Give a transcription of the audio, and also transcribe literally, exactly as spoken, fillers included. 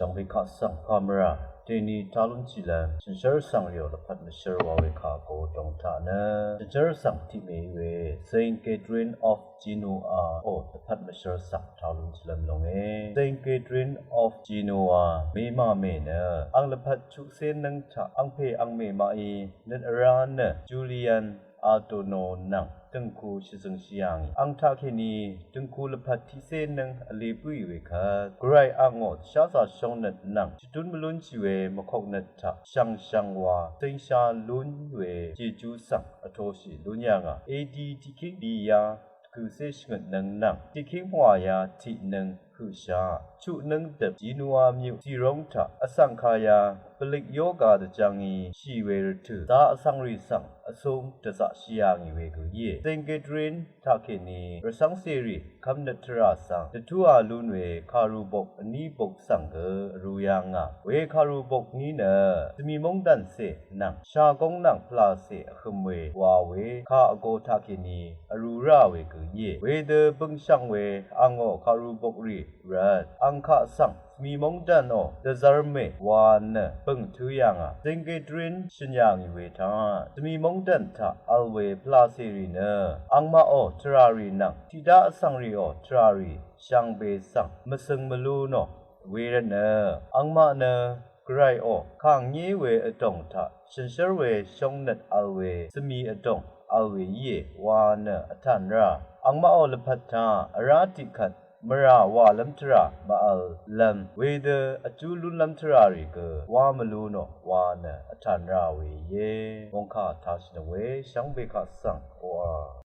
Shvngbe kaq svng pàmvrà deni talún chìlv́m shànshér svng rìò lvpat mvshǿr wa we kaq go dòng taq nø shànshér svng tiq mèí we Saint Catherine of Genoa ò lvpat mvshǿr svng talún chìlv́m lónge. Saint Catherine of Genoa mèmà mè nø ang lvpat chuqcé nǿng taq angpè angmè maqí nøt vrá nø Julian Antonio nvng dø̀ngku shvzøngshì yà ngì. Ang taqkèní dø̀ngku lvpat tiqcé nǿng vlē bǿì we kvt Gvray angò dvsházā shóngnøt nvng shvdún mvlúnshì we mvkoknøt taq shvngshvng wa cíngsha lún we Jejú svng vtoshì lún yà ngà. A D tiqkíng bìyá dvgø̀cé shvngøt nǿng nvng tiqkíng pvngwàyá tiq nǿng høqshaq chuq nǿng døp Genoa myuq zìróng taq vsvng kaya pvlik yoga dvjvngí shì we rvtø̀ za vsvngrì svng vsúng dvzaqshì yà ngì we gø íe. Saint Catherine taqkèní rvcv́ng cèrì kv́mnøt tvrà svng dvtúā lún we kàrubok vní bok svng gø vrū yà ngà. We kàrubok ní nø svmì móngdàn cè nvng shagóng nvng pvlacè vhøm we wa we kà vgō taqkèní vrū rá we gø íe. Wedø bø̀ngshv̀ng we angò kàrubok rì rvt ang kaq svng svmì móngdàn ò dvzv́rmè wa nø bø̀ng tǿ yà ngà. Saint Catherine shø̀n yà ngì we taq svmì móngdàn taq vl we pvlacè rì nø angmaq ò tvrà rì nvng tiqdá vsvng rì ò tvrà rì shvngbe svng mvsøng mvlú nò we rvt nø angmaq nø Gvray ò kàngngé we vdòng taq shànshér we shóngnøt vl we svmì vdòng vl we íe wa nø vtàn rá. Angmaq ò lvpat taq vrá tiqkvt mvrà wàlv́m tvrà mvvl lv́m wedø vjú lúnlv́m tvrà rì gø wá mvlú nò wa nø vtàn rá we íe. Mòngkà tashì nø we shvngbe kaq svng oqà